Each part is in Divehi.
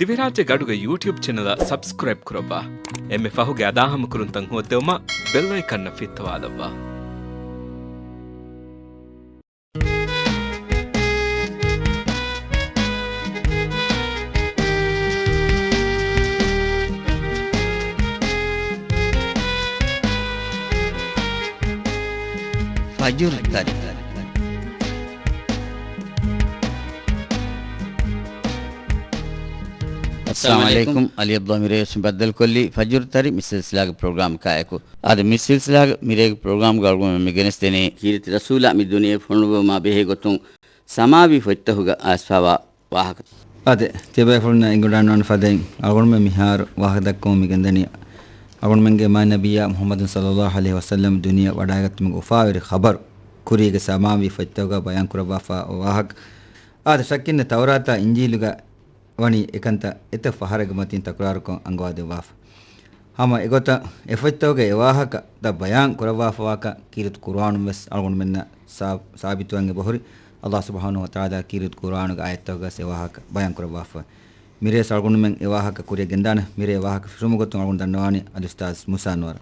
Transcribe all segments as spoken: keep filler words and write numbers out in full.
ދިވެހިރާއްޖޭގެ އަޑުގެ ޔޫޓިއުބް ޗެނަލަށް ސަބްސްކްރައިބް ކުރައްވާ. އެންމެ ފަހުގެ އަދާހަމަކުރުންތައް ހޯއްދެވުމަށް ބެލް އައިކަންއަށް ފިއްތަވާލައްވާ. ފަޖުރު ތަރި. އައްސަލާމު އަލައިކުމް. އަލީ އަބްދުﷲ މިރޭ ވެސް ބައްދަލުކޮށްލީ ފަޖުރު ތަރި މި ސިލްސިލާގެ ޕްރޮގްރާމް ކާއެކު. އާދެ، މި ސިލްސިލާގެ މިރޭގެ ޕްރޮގްރާމްގަ އަޅުގަނޑުމެން މި ގެނެސްދެނީ ކީރިތި ރަސޫލާ މި ދުނިޔެ ފޮނުއްވުމާ ބެހޭ ގޮތުން ސަމާވީ ފޮތްތަކުގަ އައިސްފަވާ ވާހަކަ. އާދެ، ތިޔަބޭފުޅުންނަށް އެނގިވަޑައިގަންނަވާނެ ފަދައިން އަޅުގަނޑުމެން މިހާރު ވާހަކަ ދައްކަމުން މި ގެންދަނީ، އަޅުގަނޑުމެންގެ މާތް ނަބިއްޔާ މުޙައްމަދު ޞައްލައްލާހު ޢަލައިހި ވަސައްލަމް ދުނިޔެ ވަޑައިގަތުމުގެ އުފާވެރި ޚަބަރު ކުރީގެ ސަމާވީ ފޮތްތަކުގަ ބަޔާން ކުރައްވާފަ ވާހަކަ. އާދެ، ޝައްކެއްނެތް ތައުރާތާ އިންޖީލުގަ ވަނީ އެކަންތައް އެތައް ފަހަރެއްގެ މަތިން ތަކުރާރުކޮށް އަންގަވާދެއްވާފަ. ހަމަ އެގޮތަށް އެ ފޮތްތަކުގެ އެ ވާހަކަތައް ބަޔާން ކުރައްވާފަވާކަން ކީރިތި ޤުރުއާނުން ވެސް އަޅުގަނޑުމެންނަށް ސާ-، ސާބިތުވާން އެބަހުރި. އައްލާހު ސުބްޙާނަހު ވަތަޢާލާ ކީރިތި ޤުރުއާނުގެ އާޔަތްތަކުގަސް އެ ވާހަކަ ބަޔާން ކުރައްވާފަ. މިރޭ އަޅުގަނޑުމެން އެ ވާހަކަ ކުރިއަށް ގެންދާނެ. މިރޭ ވާހަކަ ފެށުމުގެ ގޮތުން އަޅުގަނޑު ދަންނަވާނީ އަލްއުސްތާޛް މޫސާ އަންވަރު.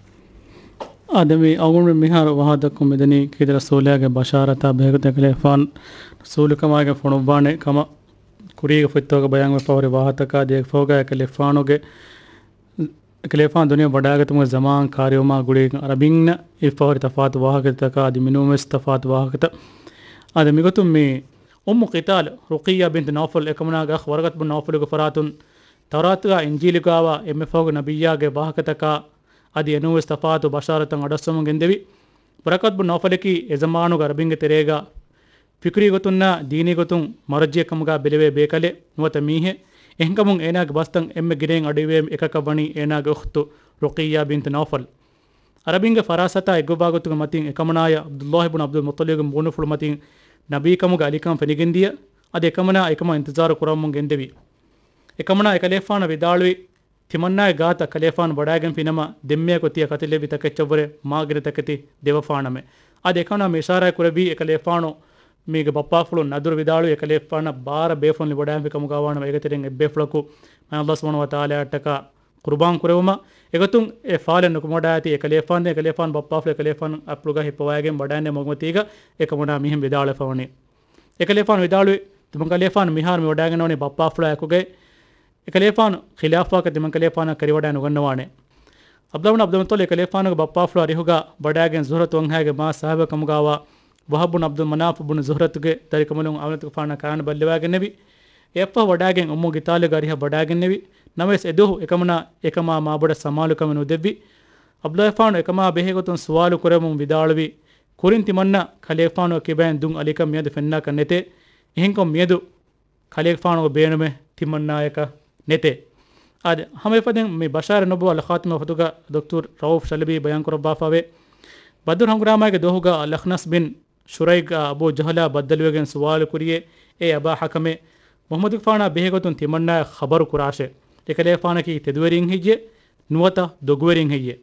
އާދެ، މި އަޅުގަނޑުމެން މިހާރު ވާހަކަ ދައްކަމުން މިދަނީ ކީރިތި ރަސޫލާގެ ބަޝާރަތާ ބެހޭގޮތުން އެކަލޭގެފާނު ރަސޫލުކަމާއި ފޮނުއްވާނެ ކަމަށް ކުރީގެ ފޮތްތަކުގަ ބަޔާންވެފަ ހުރި ވާހަކަތަކާ ދެފަހުގަ އެކަލޭގެފާނުގެ އެކަލޭގެފާނު ދުނިޔެ ވަޑައިގަތުމުގެ ޒަމާން ކާރިއުމާ ގުޅިގެން އަރަބިންނަށް އިއްފަހުރި ތަފާތު ވާހަކަތަކާ އަދި މިނޫންވެސް ތަފާތު ވާހަކަތައް. އާދެ، މިގޮތުން މި އުއްމު ޤިތާލު، ރުޤިއްޔާ ބިންތު ނައުފަލް، އެކަމަނާގެ އަޚް ވަރަޤަތު ބުން ނައުފަލުގެ ފަރާތުން ތައުރާތުގާ އިންޖީލުގާވާ އެންމެ ފަހުގެ ނަބިއްޔާގެ ވާހަކަތަކާ އަދި އެނޫންވެސް ތަފާތު ބަޝާރަތަށް އަޑުއައްސަވަމުން ގެންދެވި. ވަރަޤަތު ބުން ނައުފަލަކީ އެ ޒަމާނުގެ އަރަބިންގެ ތެރޭގާ ފިކުރީ ގޮތުންނާ ދީނީ ގޮތުން މަރަޖީއެއް ކަމުގާ ބެލެވޭ ބޭކަލެއް ނުވަތަ މީހެއް. އެހެންކަމުން އޭނާގެ ބަސްތައް އެންމެ ގިނައިން އަޑުއިވޭ އެކަކަށް ވަނީ އޭނާގެ އުޚްތު ރުޤިއްޔާ ބިންތު ނައުފަލް. އަރަބިންގެ ފަރާސަތާ އެއްގޮތްވާ ގޮތުގެ މަތިން އެކަމަނާޔަށް ޢަބްދުﷲ ބުން ޢަބްދުލް މުއްޠަލިބުގެ ބުނެފުޅު މަތިން ނަބީކަމުގެ އަލިކަން ފެނިގެންދިޔަ. އަދި އެކަމަނާ އެކަމަށް އިންތިޒާރު ކުރައްވަމުން ގެންދެވި. އެކަމަނާ އެކަލޭގެފާނަށް ވިދާޅުވި، ތިމަންނާގެ ގާތަށް ކަލޭގެފާނު ވަޑައިގެންފި ނަމަ، ދެންމެއަކު ތިޔަ ކަތިލެއްވި ތަކެއްޗަށްވުރެ މާ ގިނަ ތަކެތި ދެވަފާނަމޭ. އަދި އެކަމަނާ މި އިޝާރާތް ކުރެއްވީ އެކަލޭގެފާނު މީގެ ބައްޕާފުޅު ނަދުރު ވިދާޅުވި އެކަލޭގެފާނަށް ބާރަ ބޭފުޅުން ވަޑައިގެންފި ކަމުގާވާނަމަ، އޭގެ ތެރެއިން އެއްބޭފުޅަކު މާތް ﷲ ސުބްޙާނަހު ވަތަޢާލާއަށްޓަކާ ޤުރުބާން ކުރެވުމަށް. އެގޮތުން އެ ފާލެއް ނުކުމެވަޑައިގަތީ އެކަލޭގެފާނު، އެކަލޭގެފާނު ބައްޕާފުޅު އެކަލޭގެފާނު އަތްޕުޅުގަ ހިއްޕަވައިގެން ވަޑައިގެންނެވުމުގެ މަތީގަ އެކަމަނާ މިހެން ވިދާޅުވެފަވަނީ. އެކަލޭގެފާނު ވިދާޅުވި، ތިމަންކަލޭގެފާނު މިހާރު މި ވަޑައިގަންނަވަނީ ބައްޕާފުޅާ އެކުގައި. އެކަލޭގެފާނު ޚިލާފުވާކަށް ތިމަންކަލޭގެފާނަށް ކަރިވަޑައި ނުގަންނަވާނެ. ޢަބްދުﷲ ބުން ޢަބްދުލް މުއްޠަލިބް އެކަލޭގެފާނުގެ ބައްޕާފުޅާ އަރިހުގަ ވަޑައިގެން ޒުހްރަތު ވަންހައިގެ މާ ޞާޙިބެއް ކަމުގާވާ ވަހަބް ބުން ޢަބްދުލް މަނާފް ބުނު ޒުހްރަތުގެ ދަރިކަނބަލުން އަމިއްލަތަކުގެފާނާ ކާން ބައްލަވައިގެންނެވި. އެއަށްފަހު ވަޑައިގެން އުއްމު ޤިތާލުގެ އަރިހަށް ވަޑައިގެންނެވި. ނަމަވެސް އެދުވަހު އެކަމަނާ އެކަމާ މާބޮޑަށް ސަމާލުކަމެއް ނުދެއްވި. ޢަބްދުﷲ ފާނު އެކަމާ ބެހޭގޮތުން ސުވާލު ކުރެވެމުން ވިދާޅުވި، ކުރިން ތިމަންނަ ކަލޭގެފާނު ކިބައިން ދުން އަލިކަން މިއަދު ފެންނާކަށް ނެތޭ. އެހެންކަމުން މިއަދު ކަލޭގެފާނުގެ ބޭނުމެއް ތިމަންނާޔަކަށް ނެތޭ. އާދެ، ހަމައެފަދައިން މި ބަޝާރަތް ނުބުއްވާ އަލްޚާތިމާ ފޮތުގަ ދޮކްތުރު ރައޫފް ޝަލަބީ ބަޔާން ކުރައްވާފައެވެ. ބަދުރު ހަނގުރާމާގެ ދުވަހުގަ އަލްއަޚްނަސް ބިން ޝުރައިގް އާ އަބޫ ޖަހަލާ ބައްދަލުވެގެން ސުވާލު ކުރިޔޭ، އޭ އަބާ ޙަކަމޭ، މުޙައްމަދުގެފާނާ ބެހޭގޮތުން ތިމަންނާޔަށް ޚަބަރު ކުރާށޭ. އެކަލޭގެފާނަކީ ތެދުވެރިން ހެއްޔޭ؟ ނުވަތަ ދޮގުވެރިން ހެއްޔޭ؟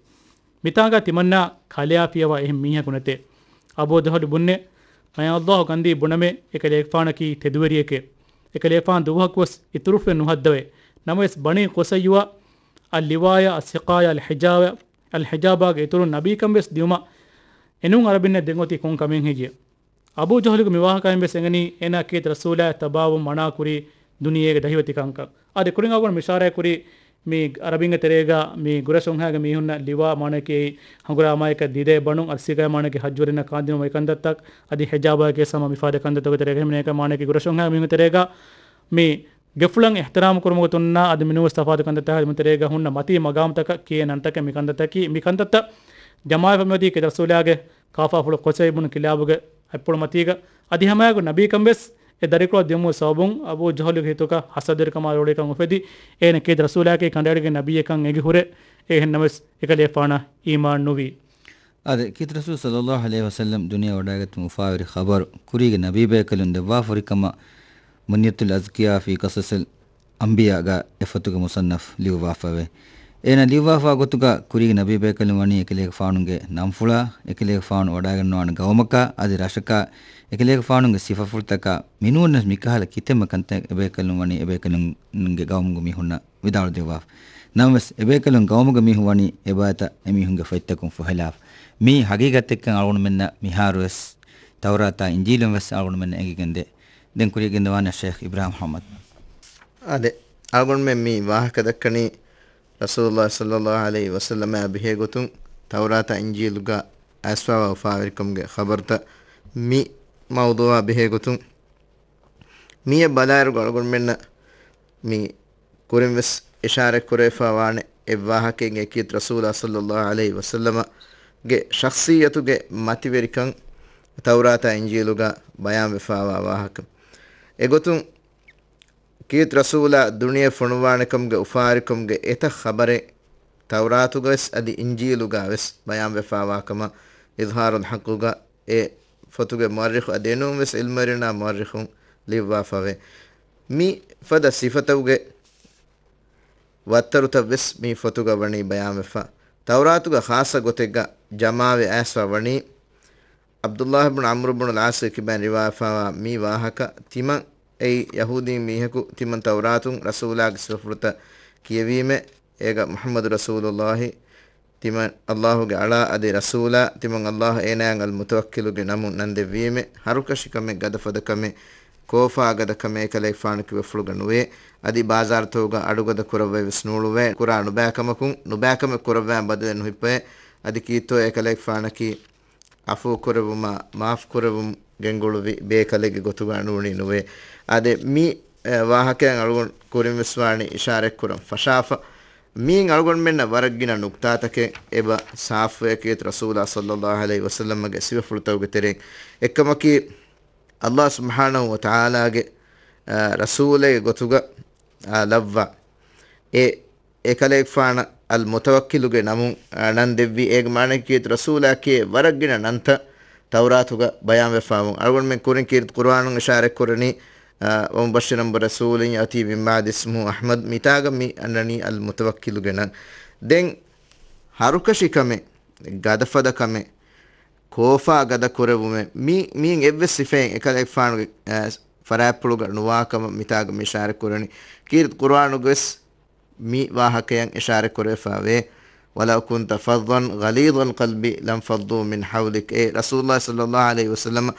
މިތާނގަ ތިމަންނާ ކަލެއާ ފިޔަވާ އެހެން މީހަކު ނެތޭ. އަބޫ ޖަހަލު ބުންޏޭ، މާތް ﷲ ކަންދީ ބުނަމޭ، އެކަލޭގެފާނަކީ ތެދުވެރިއެކޭ. އެކަލޭގެފާނު ދުވަހަކުވެސް އިތުރުފެއް ނުހައްދަވޭ. ނަމަވެސް ބަނީ ޤުސައްޔުއާ، އައްލިވާޔާ، އައްސިޤާޔާ، އަލްޙިޖާބާ، އަލްޙިޖާބާގެ އިތުރުން ނަބީކަން ވެސް ދިއުމަށް އެނޫން އަރަބިންނަށް ދެން އޮތީ ކޮން ކަމެއް ހެއްޔޭ؟ އަބޫ ޖަހުލުގެ މި ވާހަކައިން ވެސް އެނގެނީ އޭނާ ކީރިތި ރަސޫލާއަށް ތަބާވުން މަނާ ކުރީ ދުނިޔޭގެ ދަހިވަތި ކަންކަން. އަދި ކުރިން އަޅުގަނޑު މި އިޝާރާތް ކުރީ މި އަރަބިންގެ ތެރޭގަ މި ގުރަޝް ވަންހައިގެ މީހުންނަށް ލިވާ މާނައަކީ ހަނގުރާމާއަކަށް ދިދައެއް ބަނުން، އައްސިޤާޔާ މާނައަކީ ޙައްޖުވެރިންނަށް ކާންދިނުމަށް އެކަންތައްތައް، އަދި ޙިޖާބާއަކީ ހަމަ މިފަދަ ކަންތައްތަކުގެ ތެރޭގަ ހިމެނޭ ކަން މާނައަކީ ގުރަޝް ވަންހައިގެ މީހުންގެ ތެރޭގަ މި ގެފުޅަށް އިޙްތިރާމް ކުރުމުގެ ގޮތުންނާ އަދި މިނޫންވެސް ތަފާތު ކަންތައްތަކާ ހިމެނޭ ތެރޭގަ ހުންނަ މަތީ މަގާމުތަކަށް ކިޔޭ ނަންތަކެއް މި ކަންތައްތަކީ، މި ކަންތައްތައް ޖަމާވެފަ މިއޮތީ ކީރިތި ރަސޫލާގެ ކާފާފުޅު ޤުސައްޔު ބުނު ކިލާބުގެ އަތްޕުޅު މަތީގަ. އަދި ހަމައެކު ނަބީކަން ވެސް އެ ދަރިކޮޅަށް ދިއުމުގެ ސަބަބުން އަބޫ ޖަހުލުގެ ހިތުގަ ހަސަދަވެރިކަމާ ރޯޅިކަން އުފެދި، އޭނަ ކީރިތި ރަސޫލާއަކީ ކަނޑައެޅިގެން ނަބިއްޔެއްކަން އެނގި ހުރެ، އެހެން ނަމަވެސް އެކަލޭގެފާނަށް އީމާން ނުވި. އާދެ، ކީރިތި ރަސޫލު ޞައްލައްލާހު ޢަލައިހި ވަސައްލަމް ދުނިޔެ ވަޑައިގަތުމުގެ އުފާވެރި ޚަބަރު ކުރީގެ ނަބީބޭކަލުން ދެއްވާފަ ހުރިކަމަށް މުންޔަތުލް އަޒްކިޔާ ފީ ޤަޞަޞިލް އަންބިޔާގަ އެ ފޮތުގެ މުޞައްނަފް ލިޔުއްވާފައެވެ. އޭނާ ލިޔުއްވާފާ ގޮތުގަ ކުރީގެ ނަބީބޭކަލުން ވަނީ އެކަލޭގެފާނުގެ ނަންފުޅާ، އެކަލޭގެފާނު ވަޑައިގަންނަވާނެ ގައުމަކާ، އަދި ރަށަކާ، އެކަލޭގެފާނުގެ ސިފަފުޅުތަކާ، މިނޫންވެސް މިކަހަލަ ކިތަންމެ ކަންތައް އެބޭކަލުން ވަނީ އެބޭކަލުންގެ ގައުމުގެ މީހުންނަށް ވިދާޅުދެއްވާފަ. ނަމަވެސް، އެބޭކަލުން ގައުމުގެ މީހުން ވަނީ އެބައިތަ އެމީހުންގެ ފޮތްތަކުން ފޮހެލާފަ. މީ ހަގީގަތެއްކަން އަޅުގަނޑުމެންނަށް މިހާރުވެސް ތައުރާތާ އިންޖީލުން ވެސް އަޅުގަނޑުމެންނަށް އެނގިގެންދޭ. ދެން ކުރިޔަށް ގެންދަވާނެ ޝޭޚް އިބްރާހިމް މުޙައްމަދު. އާދެ، އަޅުގަނޑުމެން މި ވާހަކަ ދައްކަނީ ރަސޫލުﷲ ޞައްލަﷲ ޢަލައިހި ވަސައްލަމާ ބެހޭގޮތުން ތައުރާތާ އިންޖީލުގަ އައިސްފާވާ އުފާވެރިކަމުގެ ޚަބަރުތައް. މި މައުޟޫޢާ ބެހޭގޮތުން މިއަށް ބަލާއިރުގަ އަޅުގަނޑުމެންނަށް މި ކުރިންވެސް އިޝާރަތްކުރެވިފާވާނެ އެއްވާހަކައެއް އެކީ ރަސޫލާ ޞައްލަﷲ ޢަލައިހި ވަސައްލަމަގެ ޝަޚްޞިއްޔަތުގެ މަތިވެރިކަން ތައުރާތާ އިންޖީލުގަ ބަޔާންވެފާވާ ވާހަކަ. އެގޮތުން ކީރިތި ރަސޫލާ ދުނިޔެ ފޮނުވާނެކަމުގެ އުފާވެރިކަމުގެ އެތައް ޚަބަރެއް ތައުރާތުގަވެސް އަދި އިންޖީލުގަވެސް ބަޔާންވެފާވާކަމަށް އިޒްހާރުލް ޙައްޤުގަ އެ ފޮތުގެ މުއައްރިޚު އަދި އެނޫންވެސް ޢިލްމުވެރިންނާ މުއައްރިޚުން ލިޔުއްވާފަވޭ. މި ފަދަ ސިފަތަކުގެ ވައްތަރުތައްވެސް މި ފޮތުގަ ވަނީ ބަޔާންވެފަ. ތައުރާތުގަ ޚާއްޞަ ގޮތެއްގަ ޖަމާވެ އައިސްފަ ވަނީ، ޢަބްދުﷲ ބުނު ޢަމްރު ބުނު ލްޢާޞްގެ ކިބައިން ރިވާޔަތްވެފަވާ މި ވާހަކަ، ތިމަން އެއީ ޔަހޫދީން މީހަކު ތިމަން ތައުރާތުން ރަސޫލާގެ ސިފަފުޅުތައް ކިޔެވީމޭ، އޭގަ މުޙައްމަދު ރަސޫލުﷲ ތިމަން ﷲގެ އަޅާ އަދި ރަސޫލާ، ތިމަން ﷲ އޭނާއަށް އަލްމުތަވައްކިލުގެ ނަމުން ނަންދެއްވީމޭ، ހަރުކަށި ކަމެއް، ގަދަފަދަ ކަމެއް، ކޯފާ ގަދަ ކަމެއް އެކަލޭގެފާނު ކިބަފުޅުގަ ނުވޭ، އަދި ބާޒާރުތަކުގަ އަޑުގަދަ ކުރައްވައިވެސް ނޫޅުވޭ، ކުރާ ނުބައި ކަމަކުން، ނުބައި ކަމެއް ކުރައްވާ ބަދަލެއް ނުހިއްޕައޭ، އަދި ކީއްތޯ އެކަލޭގެފާނަކީ ޢަފޫ ކުރެއްވުމާ މާފު ކުރެއްވުން ގެންގުޅުއްވި ބޭކަލެއްގެ ގޮތުގަ ނޫނީ ނުވޭ. އާދެ، މި، އެ، ވާހަކައަށް އަޅުގަނޑު ކުރިންވެސް ވާނީ އިޝާރަތްކުރަން ފަށާފަ. މިއިން އަޅުގަނޑުމެންނަށް ވަރަށް ގިނަ ނުކްތާތަކެއް އެބަ ސާފުވެ ކީރިތި ރަސޫލާ ޞައްލަﷲ ޢަލައިހި ވަސައްލަމަގެ ސިފަފުޅުތަކުގެ ތެރެއިން. އެއްކަމަކީ، ﷲ ސުބްޙާނަހޫ ވަތަޢާލާގެ، އަ، ރަސޫލެއްގެ ގޮތުގަ، އަ، ލައްވާ އެ އެކަލޭގެފާނަށް އަލް މުތަވައްކިލުގެ ނަމުން، އަ، ނަން ދެއްވި. އޭގެ މާނައަކީ ރަސޫލާ ކިޔޭ ވަރަށް ގިނަ ނަންތައް ތައުރާތުގަ ބަޔާންވެފާވުން. އަޅުގަނޑުމެން ކުރިން ކީރިތި ޤުރުއާނުން އިޝާރަތްކުރަނީ، އަ، ވަމުބައްޝިރަން ބިރަސޫލިން ޔައުތީ މިން ބަޢްދި އިސްމުހު އަޙްމަދު. މިތާގަ މި އަންނަނީ އަލް މުތަވައްކިލުގެ ނަން. ދެން ހަރުކަށި ކަމެއް، ގަދަފަދަ ކަމެއް، ކޯފާ ގަދަ ކުރެވުމެއް، މި، މިއިން އެއްވެސް ސިފައެއް އެކަލޭގެފާނުގެ، އަ، ފަރާތްޕުޅުގަ ނުވާކަމަށް މިތާގަ މި އިޝާރަތްކުރަނީ. ކީރިތި ޤުރުއާނުގަވެސް މި ވާހަކަޔަށް އިޝާރަތްކުރެވިފައިވޭ. وَلَوْ كُنْتَ فَظًّا غَلِيظَ الْقَلْبِ لَانْفَضُّوا مِنْ حَوْلِكَ. އޭ ރަސޫލުﷲ ޞައްލަﷲ ޢަލައިހި ވަސައްލަމަ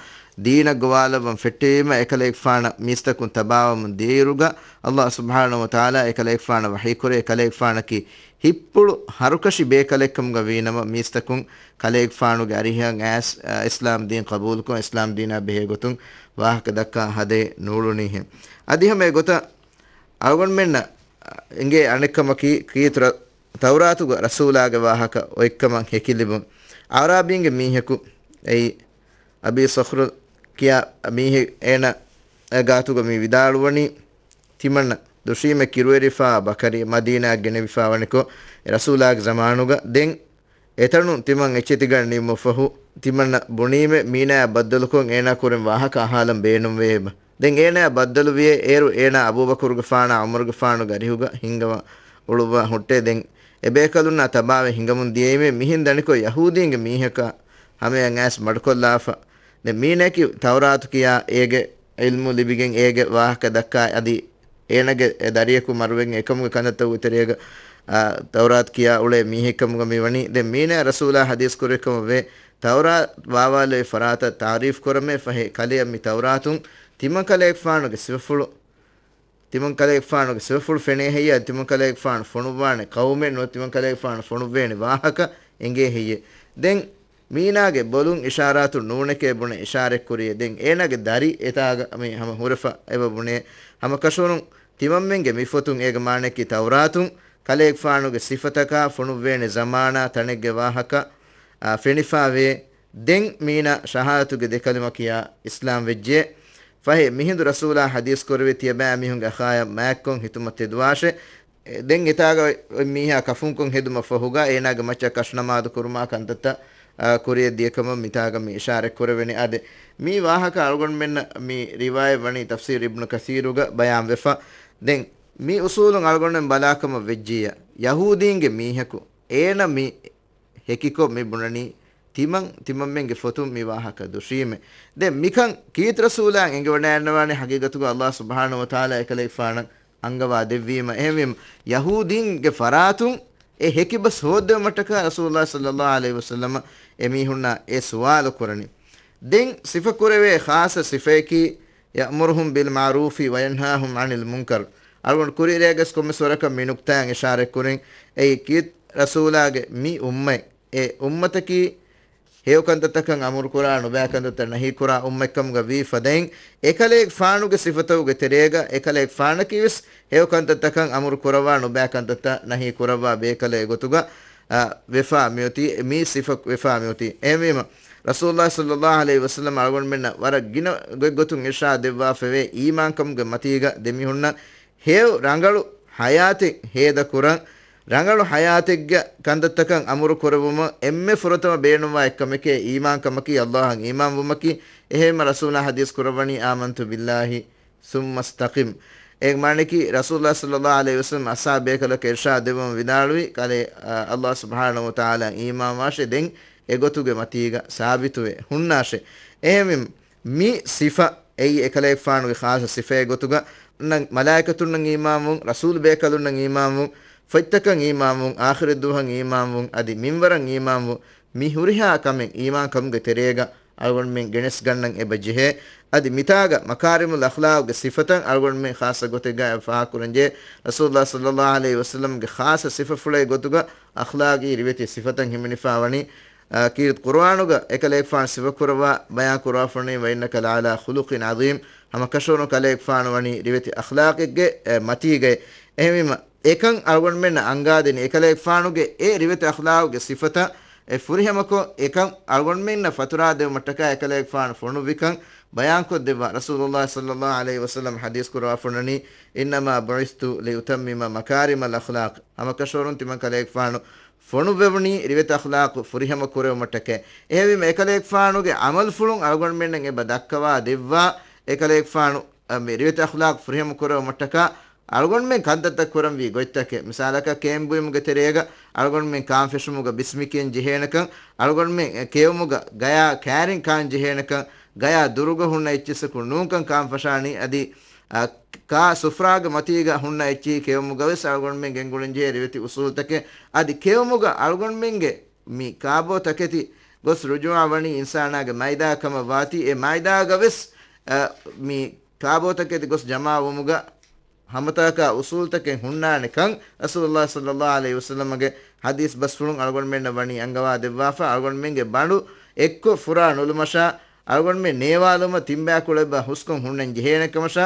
ދީނަށް ގޮވާލައްވަން ފެއްޓެވީމަ، އެކަލޭގެފާނަށް މީސްތަކުން ތަބާވަމުން ދިޔައިރުގަ، ﷲ ސުބްޙާނަހޫ ވަތަޢާލާ އެކަލޭގެފާނަށް ވަޙީކުރޭ، އެކަލޭގެފާނަކީ ހިތްޕުޅު ހަރުކަށި ބޭކަލެއްކަމުގަ ވީނަމަ، މީސްތަކުން ކަލޭގެފާނުގެ އަރިހަށް އައިސް، އަ، އިސްލާމް ދީން ޤަބޫލުކޮށް، އިސްލާމް ދީނާ ބެހޭގޮތުން ވާހަކަ ދައްކާ ހަދޭ ނޫޅުނީހެން. އަދި ހަމަ އެގޮތަށް އަޅުގަނޑުމެންނަށް އެނގޭ އަނެއްކަމަކީ، ކީރިތި ތައުރާތުގަ ރަސޫލާގެ ވާހަކަ އޮތްކަމަށް ހެކިލިބުން. އަޢުރާބީންގެ މީހަކު އެއީ އަބީ ޞަޚްރު ކިޔާ މީހެއް އޭނަ ގާތުގަ މި ވިދާޅުވަނީ، ތިމަންނަ ދުށީމެ ކިރުވެރިފާ ބަކަރި މަދީނާއަށް ގެނެވިފާ ވަނިކޮށް، އެ ރަސޫލާގެ ޒަމާނުގަ ދެން އެތަނުން ތިމަން އެއްޗެތިގަނޑި ނިމުމަށްފަހު، ތިމަންނަ ބުނީމެ މީނާއާ ބައްދަލުކޮށް އޭނާ ކުރިން ވާހަކަ އަހާލަން ބޭނުންވޭ އެބަ. ދެން އޭނާ ބައްދަލުވިއޭ، އޭރު އޭނާ އަބޫބަކުރުގެފާނާ ޢުމަރުގެފާނުގެ އަރިހުގަ ހިންގަވަން އުޅުއްވާ ހުއްޓޭ. ދެން އެބޭކަލުންނާ ތަބާވެ ހިނގަމުން ދިޔައީމޭ، މިހެން ދަނިކޮށް ޔަހޫދީންގެ މީހަކާ ހަމަޔަށް އައިސް މަޑުކޮށްލާފަ. ދެން މީނައަކީ ތައުރާތު ކިޔާ އޭގެ ޢިލްމު ލިބިގެން އޭގެ ވާހަކަ ދައްކާ އަދި އޭނަގެ ދަރިޔަކު މަރުވެގެން އެކަމުގެ ކަންތައްތަކުގެ ތެރޭގަ، އާ، ތައުރާތު ކިޔާ އުޅޭ މީހެއްކަމުގަ މިވަނީ. ދެން މީނަ ރަސޫލާ ޙަދީޘް ކުރެއްވިކަމަށްވޭ، ތައުރާތު ވާވާލެވި ފަރާތަށް ތަޢުރީފް ކުރަމޭ ފަހެ، ކަލެޔަށް މި ތައުރާތުން ތިމަން ކަލޭގެފާނުގެ ސިފަފުޅު، ތިމަން ކަލޭގެފާނުގެ ސިފަފުޅު ފެނޭ ހެއްޔޭ، ތިމަން ކަލޭގެފާނު ފޮނުއްވާނެ ޤައުމެއް ނުވަތަ ތިމަން ކަލޭގެފާނު ފޮނުއްވޭނެ ވާހަކަ އެނގޭ ހެއްޔޭ. ދެން މީނާގެ ބޮލުން އިޝާރާތު ނޫނެކޭ ބުނެ އިޝާރެއް ކުރިޔޭ. ދެން އޭނާގެ ދަރި އެތާގަ މި ހަމަ ހުރެފަ އެބަ ބުނޭ. ހަމަ ކަށަވަރުން ތިމަންމެންގެ މި ފޮތުން އޭގެ މާނައަކީ ތައުރާތުން ކަލޭގެފާނުގެ ސިފަތަކާ ފޮނުއްވޭނެ ޒަމާނާ ތަނެއްގެ ވާހަކަ، އާ، ފެނިފާވޭ. ދެން މީނަ ޝަހާދަތުގެ ދެ ކަލިމަ ކިޔާ އިސްލާމް ވެއްޖެ. ފަހެ މިހިނދު ރަސޫލާ ޙަދީޘް ކުރެވި ތިޔަބައިމީހުންގެ އަޚާޔަށް މާތްކޮށް ހިތުމަށް ތެދުވާށޭ. އެ، ދެން އެތާގަ އޮތް މީހާ ކަފުންކޮށް ހެދުމަށް ފަހުގަ އޭނާގެ މައްޗަށް ކަށުނަމާދު ކުރުމާ ކަންތައްތައް، އާ، ކުރިޔަށް ދިޔަކަމަށް މިތާގަ މި އިޝާރަތް ކުރެވެނީ. އާދެ، މި ވާހަކަ އަޅުގަނޑުމެންނަށް މި ރިވާޔަތް ވަނީ ތަފްސީރު އިބްނު ކަސީރުގަ ބަޔާންވެފަ. ދެން މި އުސޫލުން އަޅުގަނޑުމެން ބަލާކަމަށް ވެއްޖިއްޔާ، ޔަހޫދީންގެ މީހަކު އޭނަ މި ހެކިކޮށް މި ބުނަނީ ތިމަން، ތިމަންމެންގެ ފޮތުން މި ވާހަކަ ދުށީމޭ. ދެން މިކަން ކީރިތި ރަސޫލާ އެނގިވަޑައިގަންނަވާނީ ހަގީގަތުގަ އައްލާހު ސުބްޙާނަހޫ ވަތަޢާލާ އެކަލޭގެފާނަށް އަންގަވާ ދެއްވީމަ. އެހެންވީމަ، ޔަހޫދީންގެ ފަރާތުން އެ ހެކިބަސް ހޯއްދެވުމަށްޓަކާ ރަސޫލުﷲ ޞައްލައްލާހު ޢަލައިހި ވަސައްލަމަ އެ މީހުންނާ އެ ސުވާލު ކުރަނީ. ދެން ސިފަކުރެވޭ ޚާއްޞަ ސިފަޔަކީ، يأمرهم بالمعروف وينهاهم عن المنكر. އަޅުގަނޑު ކުރިއެރޭގަސް ކޮންމެސް ވަރަކަށް މި ނުކްތާއަށް އިޝާރަތް ކުރިން. އެއީ ކީރިތި ރަސޫލާގެ މި އުއްމަތް، އެ އުއްމަތަކީ ހެޔޮ ކަންތައްތަކަށް އަމުރު ކުރާ، ނުބައި ކަންތައްތައް ނަހީ ކުރާ އުއްމަތްކަމުގަ ވީ ފަދައިން، އެކަލޭގެފާނުގެ ސިފަތަކުގެ ތެރޭގަ އެކަލޭގެފާނަކީ ވެސް ހެޔޮ ކަންތައްތަކަށް އަމުރު ކުރައްވާ، ނުބައި ކަންތައްތައް ނަހީ ކުރައްވާ ބޭކަލެއް ގޮތުގަ، އަ، ވެފާ މިއޮތީ، މި ސިފަ ވެފާ މިއޮތީ. އެހެންވީމަ، ރަސޫލުﷲ ޞައްލައްލާހު ޢަލައިހި ވަސައްލަމަ އަޅުގަނޑުމެންނަށް ވަރަށް ގިނަ ގޮތްގޮތުން އިރްޝާދް ދެއްވާފައިވޭ އީމާންކަމުގެ މަތީގަ ދެމީހުންނަށް ހެޔޮ ރަނގަޅު ޙަޔާތެއް ހޭދަކުރަން، ރަނގަޅު ޙަޔާތެއްގެ ކަންތައްތަކަށް އަމުރު ކުރެވުމަށް އެންމެ ފުރަތަމަ ބޭނުންވާ އެއްކަމެކޭ އީމާންކަމަކީ، އައްލާހަށް އީމާންވުމަކީ. އެހެންމަ ރަސޫލާ ޙަދީޘް ކުރައްވަނީ، "آمنت بالله ثم استقم." އޭގެ މާނައަކީ، ރަސޫލުﷲ ޞައްލައްލާހު ޢަލައިހި ވަސައްލަމަ އަޞްޙާބު ބޭކަލަކަށް އިރްޝާދް ދެއްވަމުން ވިދާޅުވި ކަލޭ، އަ، އައްލާހު ސުބްޙާނަހޫ ވަތަޢާލާ އީމާންވާށޭ، ދެން އެގޮތުގެ މަތީގަ ސާބިތުވެ ހުންނާށޭ. އެހެންވީމަ، މި ސިފަ އެއީ އެކަލޭގެފާނުގެ ޚާއްޞަ ސިފައެއް ގޮތުގަ، އަންނަ މަލާއިކަތުންނަށް އީމާންވުން، ރަސޫލު ބޭކަލުންނަށް އީމާންވުން، ފޮތްތަކަށް އީމާންވުން، އާޚިރަތްދުވަހަށް އީމާންވުން، އަދި މިންވަރަށް އީމާންވުން، މި ހުރިހާ ކަމެއް އީމާންކަމުގެ ތެރޭގަ އަޅުގަނޑުމެން ގެނެސްގަންނަން އެބަ ޖެހޭ. އަދި މިތާގަ މަކާރިމުލް އަޚްލާޤުގެ ސިފަތައް އަޅުގަނޑުމެން ޚާއްޞަ ގޮތެއްގައި ފާހަގަކުރަންޖެހޭ. ރަސޫލުﷲ ޞައްލައްލާހު ޢަލައިހި ވަސައްލަމްގެ ޚާއްޞަ ސިފަފުޅެއް ގޮތުގަ އަޚްލާޤީ ރިވެތި ސިފަތައް ހިމެނިފާވަނީ. އާ، ކީރިތި ޤުރުއާނުގަ އެކަލޭގެފާނު ސިފަކުރައްވާ ބަޔާން ކުރައްވާފަނީ، "وإنك لعلى خلق عظيم." ހަމަކަށަވަރުން ކަލޭގެފާނު ވަނީ ރިވެތި އަޚްލާޤެއްގެ، އެ، މަތީގައި. އެހެންވީމަ، އެކަން އަޅުގަނޑުމެންނަށް އަންގާދެނީ އެކަލޭގެފާނުގެ އެ ރިވެތި އަޚްލާޤުގެ ސިފަތައް އެ ފުރިހަމަކޮށް، އެކަން އަޅުގަނޑުމެންނަށް ފަތުރާ ދެވުމަށްޓަކާ އެކަލޭގެފާނު ފޮނުއްވިކަން ބަޔާންކޮށްދެއްވާ. ރަސޫލުﷲ ޞައްލައްލާހު ޢަލައިހި ވަސައްލަމަ ޙަދީޘް ކުރައްވާފަންނަނީ، "إنما بعثت لأتمم مكارم الأخلاق." ހަމަކަށަވަރުން ތިމަން ކަލޭގެފާނު ފޮނުއްވެވުނީ ރިވެތި އަޚްލާޤު ފުރިހަމަ ކުރެވުމަށްޓަކައި. އެހެންވީމަ، އެކަލޭގެފާނުގެ ޢަމަލުފުޅުން އަޅުގަނޑުމެންނަށް އެބަ ދައްކަވާ ދެއްވާ، އެކަލޭގެފާނު، އަ، މި ރިވެތި އަޚްލާޤު ފުރިހަމަ ކުރެވުމަށްޓަކާ އަޅުގަނޑުމެން ކަންތައްތައް ކުރަންވީ ގޮތްތަކެއް. މިސާލަކަށް، ކެއިން ބުއިމުގެ ތެރޭގަ އަޅުގަނޑުމެން ކާން ފެށުމުގަ ބިސްމި ކިޔަން ޖެހޭނެކަން، އަޅުގަނޑުމެން ކެއުމުގަ ގަޔާ ކައިރިން ކާން ޖެހޭނެކަން، ގަޔާ ދުރުގަ ހުންނަ އެއްޗިއްސަކު ނޫންކަން ކާން ފަށާނީ، އަދި، އަ، ކާ ސުފްރާގެ މަތީގަ ހުންނަ އެއްޗިހި ކެއުމުގަ ވެސް އަޅުގަނޑުމެން ގެންގުޅެން ޖެހޭ ރިވެތި އުސޫލުތަކެއް. އަދި ކެއުމުގަ އަޅުގަނޑުމެންގެ މި ކާބޯ ތަކެތި ގޮސް ރުޖޫޢަ ވަނީ އިންސާނާގެ މައިދާ ކަމަށް ވާތީ، އެ މައިދާގަ ވެސް، އަ، މި ކާބޯ ތަކެތި ގޮސް ޖަމާވުމުގަ ހަމަތަކާ އުސޫލުތަކެއް ހުންނާނެކަން ރަސޫލުﷲ ޞައްލައްލާހު ޢަލައިހި ވަސައްލަމަގެ ޙަދީޘް ބަސްފުޅުން އަޅުގަނޑުމެންނަށް ވަނީ އަންގަވާ ދެއްވާފަ. އަޅުގަނޑުމެންގެ ބަނޑު އެއްކޮށް ފުރާ ނުލުމަށާ، އަޅުގަނޑުމެން ނޭވާލުމަށް ތިންބައިކުޅަ އެއްބަ ހުސްކޮށް ހުންނަން ޖެހޭނެ ކަމަށާ،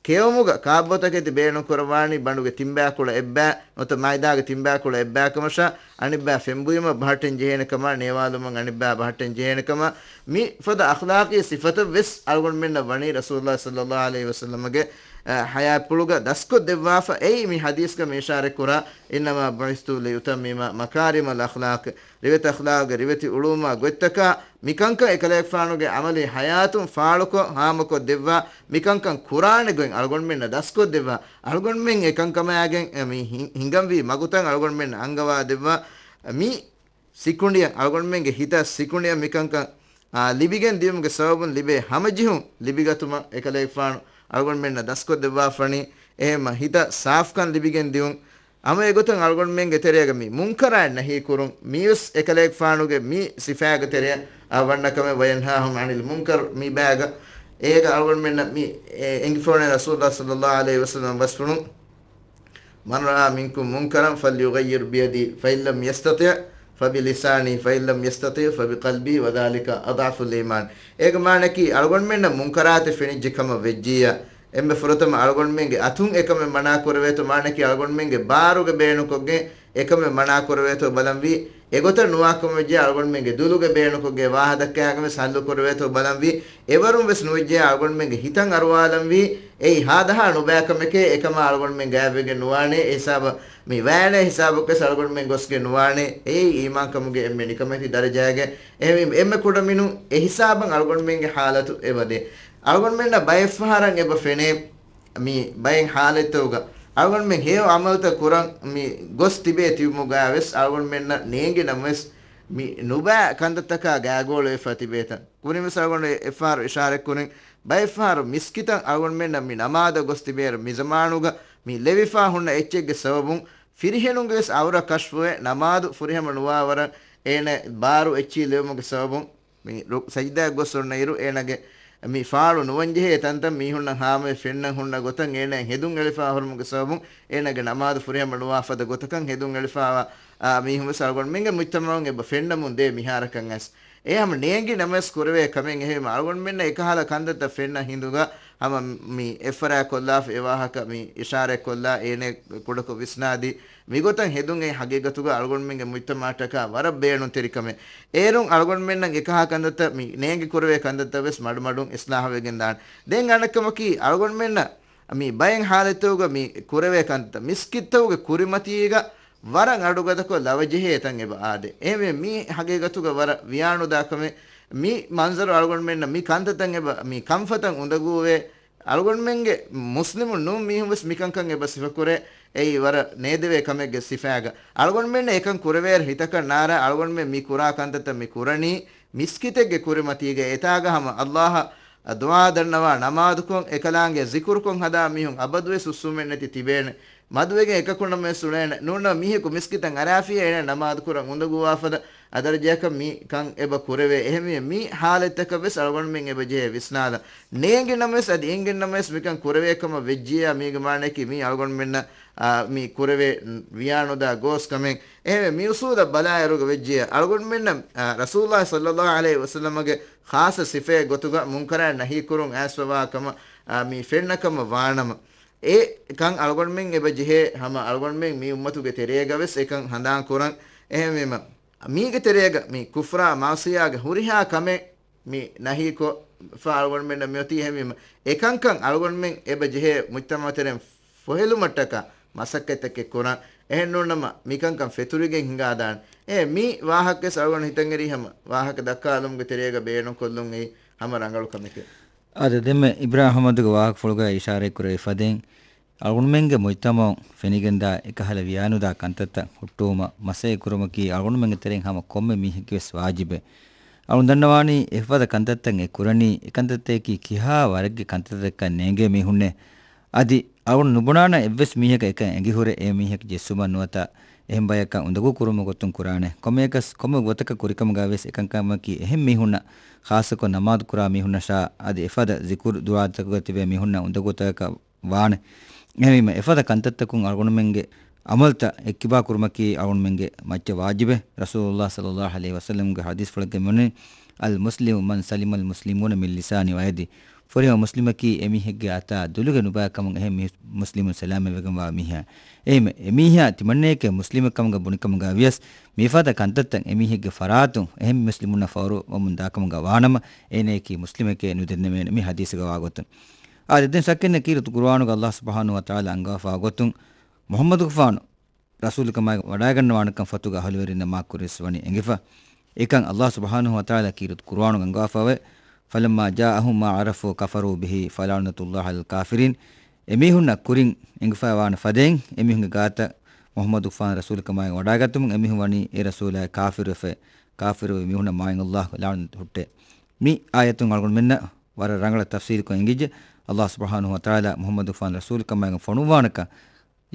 ކެއުމުގަ ކާބޯތަކެތި ބޭނުން ކުރައްވާނީ ބަނޑުގެ ތިންބައިކުޅަ އެއްބައި ނުވަތަ މައިދާގެ ތިންބައިކުޅަ އެއްބައި ކަމަށާ، އަނެއްބައި ފެންބުއިމަށް ބަހައްޓަން ޖެހޭނެ ކަމަށް، ނޭވާލުމަށް އަނެއްބައި ބަހައްޓަން ޖެހޭނެ ކަމަށް، މި ފަދަ އަޚްލާޤީ ސިފަތައް ވެސް އަޅުގަނޑުމެންނަށް ވަނީ ރަސޫލުﷲ ޞައްލައްލާހު ޢަލައިހި ވަސައްލަމަގެ، އަ، ޙަޔާތްޕުޅުގަ ދަސްކޮށްދެއްވާފަ. އެއީ މި ޙަދީޘްގަ މި އިޝާރަތްކުރާ، "إنما بعثت لأتمم مكارم الأخلاق." ރިވެތި އަޚްލާޤުގެ ރިވެތި އުޅުމާ ގޮތްތަކާ މިކަންކަން އެކަލޭގެފާނުގެ ޢަމަލީ ޙަޔާތުން ފާޅުކޮށް، ހާމަކޮށްދެއްވާ، މިކަންކަން ކުރާނެ ގޮތް އަޅުގަނޑުމެންނަށް ދަސްކޮށްދެއްވާ، އަޅުގަނޑުމެން އެކަންކަމާގެން މި ހި-، ހިނގަންވީ މަގުތައް އަޅުގަނޑުމެންނަށް އަންގަވާދެއްވާ، މި ސިކުނޑިއަށް، އަޅުގަނޑުމެންގެ ހިތަށް ސިކުނޑިއަށް މިކަންކަން، އާ، ލިބިގެން ދިޔުމުގެ ސަބަބުން ލިބޭ ހަމަޖެހުން ލިބިގަތުމަށް އެކަލޭގެފާނު އަޅުގަނޑުމެންނަށް ދަސްކޮށްދެއްވާފަނީ. އެހެންމަ ހިތަށް ސާފުކަން ލިބިގެން ދިޔުން، ހަމަ އެގޮތަށް އަޅުގަނޑުމެންގެ ތެރޭގަ މި މުންކަރާތް ނަހީ ކުރުން، މީވެސް އެކަލޭގެފާނުގެ މި ސިފާގެ ތެރެއަށް އާ ވަންނަ ކަމެއް، "وينهاهم عن المنكر" މި ބައިގަ. އޭގަ އަޅުގަނޑުމެންނަށް މި، އެ، އެނގިފަވަނީ ރަސޫލުﷲ ޞައްލައްލާހު ޢަލައިހި ވަސައްލަމަ ބަސްފުޅުން، "من رأى منكم منكرا فليغير بيده، فإن لم يستطع فبلسانه، فإن لم يستطع فبقلبه، وذلك أضعف الإيمان." އޭގެ މާނައަކީ، އަޅުގަނޑުމެންނަށް މުންކަރާތެއް ފެނިއްޖެ ކަމަށް ވެއްޖިއްޔާ، އެންމެ ފުރަތަމަ އަޅުގަނޑުމެންގެ އަތުން އެކަމެއް މަނާ ކުރެވޭތޯ، މާނައަކީ އަޅުގަނޑުމެންގެ ބާރުގެ ބޭނުންކޮށްގެން އެކަމެއް މަނާ ކުރެވޭތޯ ބަލަންވީ، އެގޮތަށް ނުވާކަމަށް ވެއްޖެ އަޅުގަނޑުމެންގެ ދުލުގެ ބޭނުންކޮށްގެން ވާހަކަ ދައްކާގެން ވެސް ހައްލު ކުރެވޭތޯ ބަލަންވީ، އެވަރުން ވެސް ނުވެއްޖެ އަޅުގަނޑުމެންގެ ހިތަށް އަރުވާލަންވީ، އެއީ ހާދަހާ ނުބައި ކަމެކޭ، އެކަމާ އަޅުގަނޑުމެން ގާތްވެގެން ނުވާނޭ، އެ ހިސާބަށް މި ވައިނޭ ހިސާބަކަށް އަޅުގަނޑުމެން ގޮސްގެން ނުވާނޭ، އެއީ އީމާންކަމުގެ އެންމެ ނިކަމެތި ދަރަޖާގެ. އެހެންވީމަ އެންމެ ކުޑަމިނުން އެ ހިސާބަށް އަޅުގަނޑުމެންގެ ޙާލަތު އެބަދޭ. އަޅުގަނޑުމެންނަށް ބައެއްފަހަރަށް އެބަ ފެނޭ، މި ބައެއް ޙާލަތްތަކުގަ އަޅުގަނޑުމެން ހެޔޮ ޢަމަލުތައް ކުރަން މި ގޮސް ތިބޭ ތިބުމުގަވެސް އަޅުގަނޑުމެންނަށް ނޭނގި ނަމަވެސް، މި ނުބައި ކަންތައްތަކާ ގާގޯޅުވެފަ ތިބޭތަން. ކުރިންވެސް އަޅުގަނޑު އެއްފަހަރު އިޝާރަތްކުރިން، ބައެއްފަހަރު މިސްކިތަށް އަޅުގަނޑުމެންނަށް މި ނަމާދަށް ގޮސް ތިބޭއިރު މި ޒަމާނުގަ މި ލެވިފާ ހުންނަ އެއްޗެއްގެ ސަބަބުން ފިރިހެނުންގެވެސް އައުރަ ކަޝްފުވެ، ނަމާދު ފުރިހަމަ ނުވާވަރަށް އޭނަ ބާރު އެއްޗިހި ލެވުމުގެ ސަބަބުން މި ރު-، ސަޖިދާއަށް ގޮސް އޮންނައިރު އޭނަގެ މި ފާޅު ނުވަންޖެހޭ ތަންތަން މީހުންނަށް ހާމަވެ ފެންނަން ހުންނަ ގޮތަށް އޭނައަށް ހެދުން އެޅިފާ ހުރުމުގެ ސަބަބުން އޭނަގެ ނަމާދު ފުރިހަމަ ނުވާ ފަދަ ގޮތަކަށް ހެދުން އެޅިފާވާ، އާ، މީހުން ވެސް އަޅުގަނޑުމެންގެ މުޖްތަމަޢުން އެބަ ފެންނަމުން ދޭ މިހާރަކަށް އައިސް. އެ ހަމަ ނޭނގި ނަމަވެސް ކުރެވޭ ކަމެއް އެހެންވީމަ އަޅުގަނޑުމެންނަށް އެކަހަލަ ކަންތައްތައް ފެންނަ ހިނދުގަ ހަމަ މި އެއްފަރާތް ކޮށްލާފަ އެ ވާހަކަ މި އިޝާރަތް ކޮށްލާ އޭނަ ކުޑަކޮށް ވިސްނާދީ މިގޮތަށް ހެދުން އެއީ ހަގީގަތުގަ އަޅުގަނޑުމެންގެ މުޖްތަމަޢަށްޓަކާ ވަރަށް ބޭނުންތެރި ކަމެއް. އޭރުން އަޅުގަނޑުމެންނަށް އެކަހަލަ ކަންތައްތައް މި ނޭނގި ކުރެވޭ ކަންތައްތައް ވެސް މަޑުމަޑުން އިސްލާހުވެގެން ދާނެ. ދެން އަނެއްކަމަކީ އަޅުގަނޑުމެންނަށް މި ބައެއް ހާލަތުގަ މި ކުރެވޭ ކަންތައް މިސްކިތްތަކުގެ ކުރިމަތީގަ ވަރަށް އަޑުގަދަކޮށް ލަވަޖެހޭ ތަން އެބަ އާދޭ. އެހެންވެ މީ ހަގީގަތުގަ ވަރަށް ވިޔާނުދާ ކަމެއް. މި މަންޒަރު އަޅުގަނޑުމެންނަށް މި ކަންތައްތައް އެބަ މި ކަންފަތަށް އުނދަގޫވޭ. އަޅުގަނޑުމެންގެ މުސްލިމުން ނޫން މީހުން ވެސް މިކަންކަން އެބަ ސިފަކުރޭ. އެއީ ވަރަށް ނޭދެވޭ ކަމެއްގެ ސިފައިގަ. އަޅުގަނޑުމެންނަށް އެކަން ކުރެވޭއިރު ހިތަކަށް ނާރާ އަޅުގަނޑުމެން މި ކުރާ ކަންތައްތައް މި ކުރަނީ މިސްކިތެއްގެ ކުރިމަތީގަ އެތާގަ ހަމަ އައްލާހަށް ދުޢާ ދަންނަވާ ނަމާދުކޮށް އެކަލާނގެ ޒިކުރުކޮށް ހަދާ މީހުން އަބަދުވެސް ހުސްވުމެއް ނެތި ތިބޭނެ. މަދުވެގެން އެކަކު ނަމަވެސް އުޅޭނެ. ނޫންނަމަ މީހަކު މިސްކިތަށް އަރާފިއްޔާ އޭނަ ނަމާދު ކުރަން އުނދަގޫވާ ފަދަ އަދަރަޖައަކަށް މި ކަން އެބަ ކުރެވޭ. އެހެންވެ މި ހާލަތްތަކަށް ވެސް އަޅުގަނޑުމެން އެބަ ޖެހޭ ވިސްނާލަން. ނޭނގި ނަމަވެސް އަދި އެނގެން ނަމަވެސް މިކަން ކުރެވޭ ކަމަށް ވެއްޖިއްޔާ މީގެ މާނައަކީ މީ އަޅުގަނޑުމެންނަށް، އާ، މި ކުރެވޭ ވިޔާނުދާ ގޯސް ކަމެއް. އެހެންވެ މި އުސޫލަށް ބަލާއިރުގަ ވެއްޖިއްޔާ އަޅުގަނޑުމެންނަށް، އާ، ރަސޫލާ ޞައްލަﷲ ޢަލައިހި ވަސައްލަމަގެ ޚާއްޞަ ސިފައެއް ގޮތުގަ މުންކަރާތް ނަހީ ކުރުން އައިސްފަވާ ކަމަށް، އާ، މި ފެންނަ ކަމަށް ވާނަމަ، އެ ކަން އަޅުގަނޑުމެން އެބަ ޖެހޭ ހަމަ އަޅުގަނޑުމެން މި އުއްމަތުގެ ތެރޭގަ ވެސް އެކަން ހަނދާން ކުރަން. އެހެންވީމަ، މީގެ ތެރޭގަ މި ކުފްރާ މަޢުޞިޔާގެ ހުރިހާ ކަމެއް މި ނަހީކޮށްފަ އަޅުގަނޑުމެންނަށް މިއޮތީ. އެހެންވީމަ، އެކަންކަން އަޅުގަނޑުމެން އެބަ ޖެހޭ މުޖްތަމަޢު ތެރެއިން ފޮހެލުމަށްޓަކާ މަސައްކަތްތަކެއް ކުރަން. އެހެންނޫންނަމަ، މިކަންކަން ފެތުރިގެން ހިނގާދާނެ. އެ މި ވާހަކަވެސް އަޅުގަނޑު ހިތަށްއެރީ ހަމަ ވާހަކަ ދައްކާލުމުގެ ތެރޭގަ ބޭނުންކޮށްލުން އެއީ ހަމަ ރަނގަޅު ކަމެކޭ. އާދެ، ދެންމެ އިބްރާހިމް އަޙްމަދުގެ ވާހަކަފުޅުގައި އިޝާރަތްކުރެވި ފަދައިން، އަޅުގަނޑުމެންގެ މުޖްތަމަޢު ފެނިގެންދާ އެކަހަލަ ވިޔާނުދާ ކަންތައްތައް ހުއްޓުވުމަށް މަސައްކަތް ކުރުމަކީ އަޅުގަނޑުމެންގެ ތެރެއިން ހަމަ ކޮންމެ މީހެއްގެވެސް ވާޖިބެއް. އަޅުގަނޑު ދަންނަވާނީ އެފަދަ ކަންތައްތައް އެ ކުރަނީ އެކަންތައްތަކަކީ ކިހާ ވަރެއްގެ ކަންތައްތަކަށް ނޭނގޭ މީހުންނޭ. އަދި އަޅުގަނޑު ނުބުނާނަން އެއްވެސް މީހަކަށް އެކަން އެނގިހުރެ އެ މީހަކު ޖެއްސުމަށް ނުވަތަ އެހެން ބަޔަކަށް އުނދަގޫ ކުރުމުގެ ގޮތުން ކުރާނެ. ކޮންމެއަކަސް ކޮންމެ ގޮތަކަށް ކުރިކަމުގަވެސް އެކަންކަމަކީ އެހެން މީހުންނަށް، ޚާއްޞަކޮށް ނަމާދު ކުރާ މީހުންނަށާ އަދި އެފަދަ ޒިކުރު ދުޢާތަކުގަ ތިބޭ މީހުންނަށް އުނދަގޫތަކަކަށް ވާނެ. އެހެންވީމަ، އެފަދަ ކަންތައްތަކުން އަޅުގަނޑުމެންގެ ޢަމަލުތައް އެއްކިބާ ކުރުމަކީ އަޅުގަނޑުމެންގެ މައްޗަށް ވާޖިބެއް. ރަސޫލުﷲ ޞައްލަﷲ ޢަލައިހި ވަސައްލަމްގެ ޙަދީޘްފުޅެއްގައި މިވަނީ، الْمُسْلِمُ مَنْ سَلِمَ الْمُسْلِمُونَ مِنْ لِسَانِهِ وَيَدِهِ. ފުރިހަމަ މުސްލިމަކީ އެމީހެއްގެ އަތާ ދުލުގެ ނުބައި ކަމުން އެހެން މީހުން މުސްލިމުން ސަލާމަތްވެގެންވާ މީހާ. އެހެންވެ، އެމީހާ ތިމަންނައެކޭ މުސްލިމެއް ކަމުގަ ބުނިކަމުގަ ވިޔަސް، މިފަދަ ކަންތައްތައް އެމީހެއްގެ ފަރާތުން އެހެން މުސްލިމުންނަށް ފަހުރުވަމުން ދާކަމުގަ ވާނަމަ، އޭނަޔަކީ މުސްލިމެކޭ ނުދެންނެވޭނެ މި ޙަދީޘުގަ ވާގޮތުން. އާދެ، ދެން ޝައްކެއްނެތް ކީރިތި ޤުރުއާނުގަ ﷲ ސުބްޙާނަހޫ ވަތަޢާލާ އަންގަވާފާ ގޮތުން، މުޙައްމަދުގެފާނު ރަސޫލުކަމާއި ވަޑައިގަންނަވާނެކަން ފަތުގެ އަހުލުވެރިންނަށް މާތްކުރިވެސް ވަނީ އެނގިފަ. އެކަން ﷲ ސުބްޙާނަހޫ ވަތަޢާލާ ކީރިތި ޤުރުއާނުގަ އަންގަވާފައެވެ. فَلَمَّا جَاءَهُم مَّا عَرَفُوا كَفَرُوا بِهِ فَلَعْنَةُ اللَّهِ عَلَى الْكَافِرِينَ. އެމީހުންނަށް ކުރިން އެނގިފައިވާނެ ފަދައިން، އެމީހުންގެ ގާތަށް މުޙައްމަދުގެފާނު ރަސޫލުކަމާއި ވަޑައިގަތުމުން އެމީހުން ވަނީ އެ ރަސޫލާއި ކާފިރުވެފައި، ކާފިރުވި މީހުންނަށް މާތް ﷲ ގެ ލަޢުނަތު ހުއްޓޭ. މި އާޔަތުން އަޅުގަނޑުމެންނަށް ވަރަށް ރަނގަޅަށް ތަފްސީލުކޮށް އެނގިއްޖެ، ﷲ ސުބްޙާނަހޫ ވަތަޢާލާ މުޙައްމަދުގެފާނު ރަސޫލުކަމާއި ފޮނުއްވާނެކަން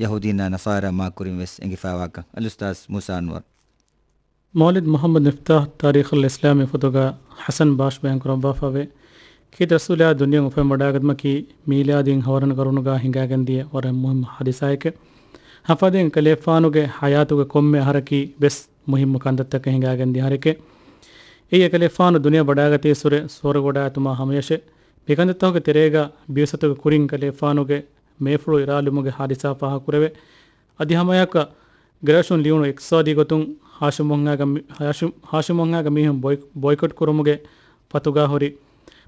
ޔަހޫދީންނާ ނަޞާރާ މާތްކުރިން ވެސް އެނގިފައިވާކަން. އަލްއުސްތާޛު މޫސާ އަންވަރު. މައުލިދު މުޙައްމަދު މިފްތާޙު ތާރީޚުލް އިސްލާމީ ފޮތުގަ ޙަސަން ބާޝް ބަޔާންކުރައްވާފައެވެ. ކީރިތި ރަސޫލާ ދުނިޔެއަށް އުފަންވަޑައިގަތުމަކީ މީލާދީން ހަވަރަން ޤަރުނުގަ ހިނގާގެންދިޔަ ވަރަށް މުހިއްމު ޙާދިސާއެކެވެ. އެފަދައިން އެކަލޭގެފާނުގެ ޙަޔާތުގެ ކޮންމެ އަހަރަކީ ވެސް މުހިއްމު ކަންތައްތަކެއް ހިނގާގެންދިޔަ އަހަރެކެވެ. އެއީ އެކަލޭގެފާނު ދުނިޔެ ވަޑައިގަތީއްސުރެ ސުވަރުގެ ވަޑައިގަތުމާ ހަމަޔަށެވެ. މިކަންތައްތަކުގެ ތެރޭގަ ބިޢުސަތުގެ ކުރިން އެކަލޭގެފާނުގެ މޭފުޅު އިރާލުމުގެ ޙާދިސާ ފާހަގަކުރެވޭ. އަދި ހަމައެއާއެކު ގުރައިޝުން ލިޔުނު އިޤްތިޞާދީ ގޮތުން ހާޝިމު ވަންހާގެ މި-، ހާޝިމު، ހާޝިމު ވަންހާގެ މީހުން ބޮއި-، ބޮއިކޮޓް ކުރުމުގެ ފަތުގަ ހުރި.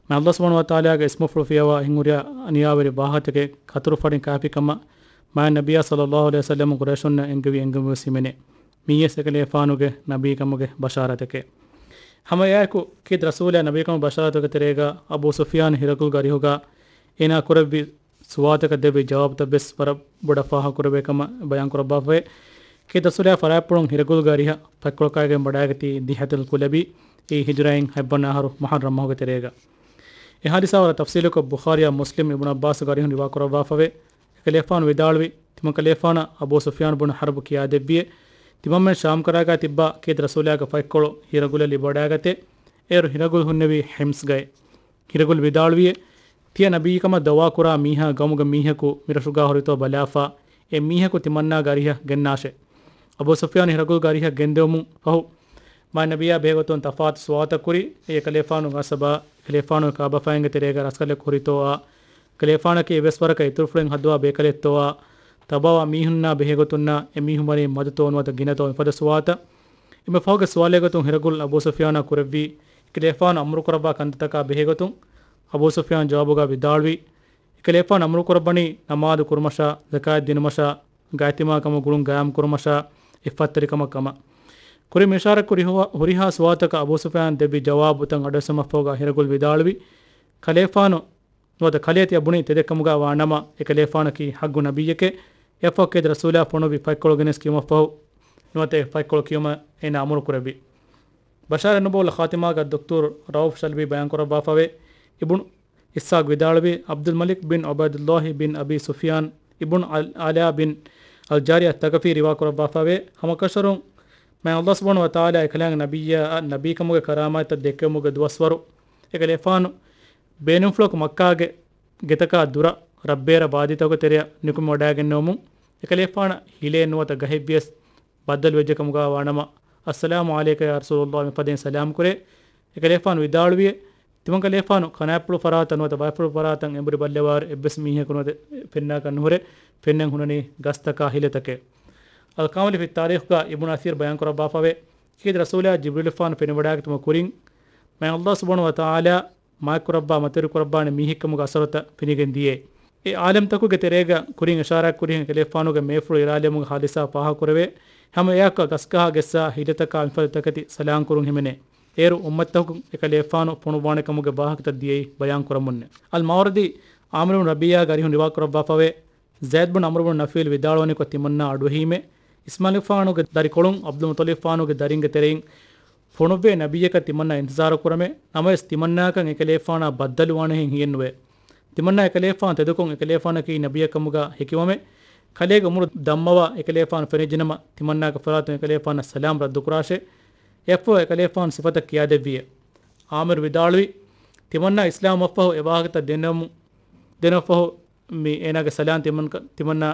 މި ﷲ ސުބްޙާނަހޫ ވަތަޢާލާގެ އިސްމުފުޅު ފިޔަވާ އެހެން ހުރިހާ އަނިޔާވެރި ވާހަކަތަކެއް ކަތުރުފަޅިން ކާފިކަމަށް މާތް ނަބިއްޔާ ޞައްލަﷲ ޢަލައިހި ވަސައްލަމަށް ގުރައިޝުންނަށް އެންގެވި އެންގުމެއް ވެސް ހިމެނޭ. މިއީ ވެސް އެކަލޭގެފާނުގެ ނަބީކަމުގެ ބަޝާރަތެކެވެ. ހަމައެއާއެކު ކީރިތި ރަސޫލާ ނަބީކަމުގެ ބަޝާރަތުގެ ތެރޭގަ އަބޫ ސުފްޔާން ހިރަޤުލްގެ އަރިހުގަ އޭނާ ކުރެއްވި ސުވާލުތަކަށް ދެއްވި ޖަވާބުތައް ވެސް ވަރަށް ބޮޑަށް ފާހަގަކުރެވޭ ކަމަށް ބަޔާންކުރައްވާފައި. ކޭތް ރަސޫލާ ފަރާތްޕުޅުން ހިރަގުޅުގަ އަރިހަށް ފަތްކޮޅަކާގެން ވަޑައިގަތީ ޛިހްޔަތުލް ކުލަބީ، އެއީ ހިޖުރައިން ހަތްވަނަ އަހަރު މުޙައްރަމް މަހުގެ ތެރޭގަ. އެ ހާދިސާ ވަރަށް ތަފްސީލުކޮށް ބުޚާރީއާ މުސްލިމް އިބްނު ޢައްބާސްގެ އަރިހުން ރިވާކުރައްވާފަވޭ. އެކަލޭފާނު ވިދާޅުވި، ތިމަން ކަލޭފާނަށް އަބޫ ސުފްޔާން ބުނު ޙަރްބު ކިޔާދެއްވިއޭ. ތިމަންމެން ޝާމް ކަރާގާ ތިއްބާ ކޭތް ރަސޫލާގެ ފަތްކޮޅު ހިރަގުޅަށް ލިބިވަޑައިގަތޭ. އޭރު ހިރަގުޅު ހުންނެވީ ޙިމްސްގައޭ. ހިރަގުޅު ވިދާޅުވިއޭ، ތިޔަ ނަބިއްޔުކަމަށް ދަޢުވާކުރާ މީހާ ގައުމުގެ މީހަކު މިރަށުގާ ހުރިތޯ ބަލާފާ، އެ މީހަކު ތިމަންނާގެ އަރިހަށް ގެންނާށޭ. އަބޫ ސުފްޔާން ހިރަގުޅުގެ އަރިހަށް ގެންދެވުމުން ފަހު، މާތް ނަބިއްޔާ ބެހޭގޮތުން ތަފާތު ސުވާލުތައް ކުރި، އެކަލޭފާނު ގަސްބާ، އެކަލޭފާނު ކާބަފައިންގެ ތެރޭގަ ރަސްކަލެކު ހުރިތޯއާ، އެކަލޭފާނަކީ އެއްވެސް ވަރަކަށް އިތުރުފުޅެއް ހައްދަވާ ބޭކަލެއްތޯއާ، ތަބާވާ މީހުންނާ ބެހޭގޮތުންނާ އެމީހުން ވަނީ މަދުތޯ ނުވަތަ ގިނަތޯ މިފަދަ ސުވާލުތައް. އެންމެ ފަހުގެ ސުވާލެއްގޮތުން ހިރަގުޅު އަބޫ ސުފްޔާނާ ކުރެއްވީ، އެކަލޭފާނު އަމުރުކުރައްވާ ކަންތައްތަކާ ބެހޭގޮތުން. އަބޫ ސުފްޔާން ޖަވާބުގަ ވިދާޅުވީ، އެކަލޭފާނު އަމުރުކުރައްވަނީ ނަމާދު ކުރުމަށާ، ޒަކާތް ދިނުމަށާ، ގާތްތިމާކަމުގަ ގުޅުން ގާއިމްކުރުމަށާ، އިއްފަތްތެރިކަމަށް ކަމަށް. ކުރިން މި އިޝާރަތްކުރި ހު-، ހުރިހާ ސުވާލުތަކަށް އަބޫ ސުފްޔާން ދެއްވި ޖަވާބުތައް އަޑުއެއްސުމަށްފަހުގަ ހިރަގުޅު ވިދާޅުވި، ކަލޭފާނު ނުވަތަ ކަލޭ ތިޔަ ބުނީ ތެދެއްކަމުގަ ވާނަމަ، އެކަލޭފާނަކީ ޙައްގު ނަބިއްޔެކޭ. އެއަށްފަހު ކޭތް ރަސޫލާ ފޮނުއްވި ފަތްކޮޅު ގެނެސް ކިޔުމަށްފަހު، ނުވަތަ އެ ފަތްކޮޅު ކިޔުމަށް އޭނާ އަމުރު ކުރެއްވި. ބަޝާރަތް ނުބޮވުލަ ޚާތިމާގަ ދޮކްތުރު ރައޫފް ޝަލްބީ ބަޔާންކުރައްވާފަވޭ. އިބްނު އިސްޙާޤް ވިދާޅުވީ، ޢަބްދުލް މަލިކް ބިން ޢުބައިދުﷲ ބިން އަބީ ސުފްޔާން އިބްނު އަލް-، ޢަލާ ބިން އަލް ޖާރި އައް ތަޤަފީ ރިވާކުރައްވާފަވޭ. ހަމަކަށަވަރުން މާތް ﷲ ސުބްޙާނަހޫ ވަތަޢާލާ އެކަލާނގެ ނަބިއްޔާއަށް ނަބީކަމުގެ ކަރާމާތްތައް ދެއްކެވުމުގެ ދުވަސްވަރު، އެކަލޭފާނު ބޭނުންފުޅަކު މައްކާގެ ގެތަކާ ދުރަށް ރަށްބޭރަށް ވާދީތަކުގެ ތެރެއަށް ނިކުމެވަޑައިގެންނެވުމުން، އެކަލޭފާނަށް ހިލޭ ނުވަތަ ގަހެއްވިޔަސް ބައްދަލުވެއްޖެކަމުގަ ވާނަމަ، އައްސަލާމު ޢަލައިކަ ޔާ ރަސޫލަﷲ މިފަދައިން ސަލާމް ކުރޭ. އެކަލޭފާނު ވިދާޅުވިއޭ، ތިމަން ކަލޭފާނު ކަނާތްޕުޅު ފަރާތަށް ނުވަތަ ވަޔަފުޅު ފަރާތަށް އެނބުރި ބައްލަވާއިރު އެއްވެސް މީހަކު ނުވަތަ ފެންނާކަށް ނުހުރޭ، ފެންނަން ހުންނަނީ ގަސްތަކާ ހިލަތަކޭ. އަލް ކާމިލު ފި ތާރީޚްގަ އިބްނު އަސީރް ބަޔާންކުރައްވާފަވޭ، ކީރިތި ރަސޫލާ ޖިބްރީލުފާނު ފެނިވަޑައިގަތުމަށް ކުރިން، މާތް ﷲ ސުބްޙާނަހޫ ވަތަޢާލާ މާތްކުރައްވާ މަތިވެރިކުރައްވާނެ މީހެއްކަމުގެ އަސަރުތައް ފެނިގެން ދިޔައީ. އެ ޢާލަމްތަކުގެ ތެރޭގަ ކުރިން އިޝާރާތްކުރިހެން އެކަލޭފާނުގެ މޭފުޅު އިރާލެވުމުގެ ހާދިސާ ފާހަގަކުރެވޭ. ހަމަ އެއަކަށް ގަސްގަހާ ގެއްސާ ހިލަތަކާ މިފަދަ ތަކެތި ސަލާންކުރުން ހިމެނޭ. އޭރު އުއްމަތްތަކުން އެކަލޭފާނު ފޮނުއްވާނެކަމުގެ ވާހަކަތައް ދިޔައީ ބަޔާންކުރަމުންނޭ. އަލް މާވަރްދީ ޢާމިރު ބިން ރަބީޢާގެ އަރިހުން ރިވާކުރައްވާފަވޭ، ޒައިދް ބުން ޢަމްރު ބުން ނަފީލް ވިދާޅުވަނިކޮށް ތިމަންނާ އަޑުއެހީމޭ، އިސްމާޢީލުފާނުގެ ދަރިކޮޅުން ޢަބްދުލް މުޠަލިބުފާނުގެ ދަރިންގެ ތެރެއިން ފޮނުއްވޭ ނަބިއްޔަކަށް ތިމަންނާ އިންތިޒާރު ކުރަމޭ، ނަމަވެސް ތިމަންނާކަށް އެކަލޭފާނާ ބައްދަލުވާނެހެން ހިއެއްނުވޭ. ތިމަންނާ އެކަލޭފާނު ތެދުކޮށް އެކަލޭފާނަކީ ނަބިއްޔަކަމުގަ ހެކިވަމޭ، ކަލޭގެ އުމުރު ދަންމަވާ އެކަލޭފާނު ފެނިއްޖެނަމަ ތިމަންނާގެ ފަރާތުން އެކަލޭފާނަށް ސަލާމް ރައްދުކުރާށޭ. އެއަށްފަހު އެކަލޭފާނު ސިފަތައް ކިޔާދެއްވިއޭ. ޢާމިރު ވިދާޅުވީ، ތިމަންނާ އިސްލާމްވުމަށްފަހު އެ ވާހަކަތައް ދެންނެވުމު-، ދެންނެވުމަށްފަހު މި އޭނާގެ ސަލާން ތިމަން-، ތިމަންނާ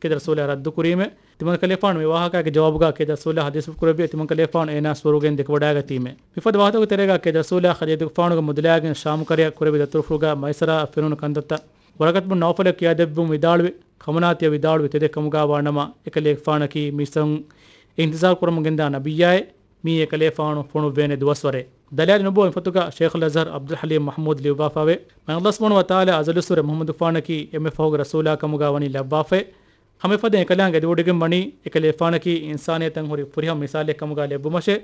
ކޭތް ރަސޫލާ ރައްދުކުރީމޭ. ތިމަން ކަލޭފާނު މި ވާހަކާގެ ޖަވާބުގަ ކޭތް ރަސޫލާ ޙަދީޘް ކުރެއްވިއޭ، ތިމަން ކަލޭފާނު އޭނާ ސުވަރުގެއިން ދެކެވަޑައިގަތީމޭ. މިފަދަ ވާހަކަތަކުގެ ތެރޭގަ ކޭތް ރަސޫލާ ޚަދީޖަތުގެފާނުގެ މުދަލާގެން ޝާމް ކަރަޔަށް ކުރެއްވި ދަތުރުފުޅުގަ މައިސަރާއަށް ފެނުނު ކަންތައްތައް ވަރަޤަތު ބުން ނައުފަލަށް ކިޔާދެއްވުމުން ވިދާޅުވި، ކަމަނާ ތިޔަ ވިދާޅުވި ތެދެއްކަމުގަ ވާނަމަ، އެކަލޭގެފާނަކީ މީސްތަކުން އިންތިޒާރު ކުރަމުން ގެންދާ ނަބިއްޔާއޭ. މީ އެކަލޭފާނު ފޮނުއްވޭނެ ދުވަސްވަރޭ. ދަލާލު ނުބޯ މިފޮތުގަ ޝޭޚުލް އަޒްހަރު ޢަބްދުލް ޙަލީމް މަޙްމޫދު ލިޔުއްވާފަވޭ، މާތް ﷲ ސުބްޙާނަހޫ ވަތަޢާލާ އަޒަލުއްސުރެ މުޙައްމަދުފާނަކީ އެންމެ ފަހުގެ ރަސޫލާ ކަމުގަ ވަނީ ލައްވާފައޭ. ހަމައެފަދައިން އެކަލާނގެ އެދިވޮޑިގެން ވަނީ އެކަލޭފާނަކީ އިންސާނިއްޔަތަށް ހުރި ފުރިހަމަ މިސާލެއް ކަމުގަ ލެއްވުމަށޭ.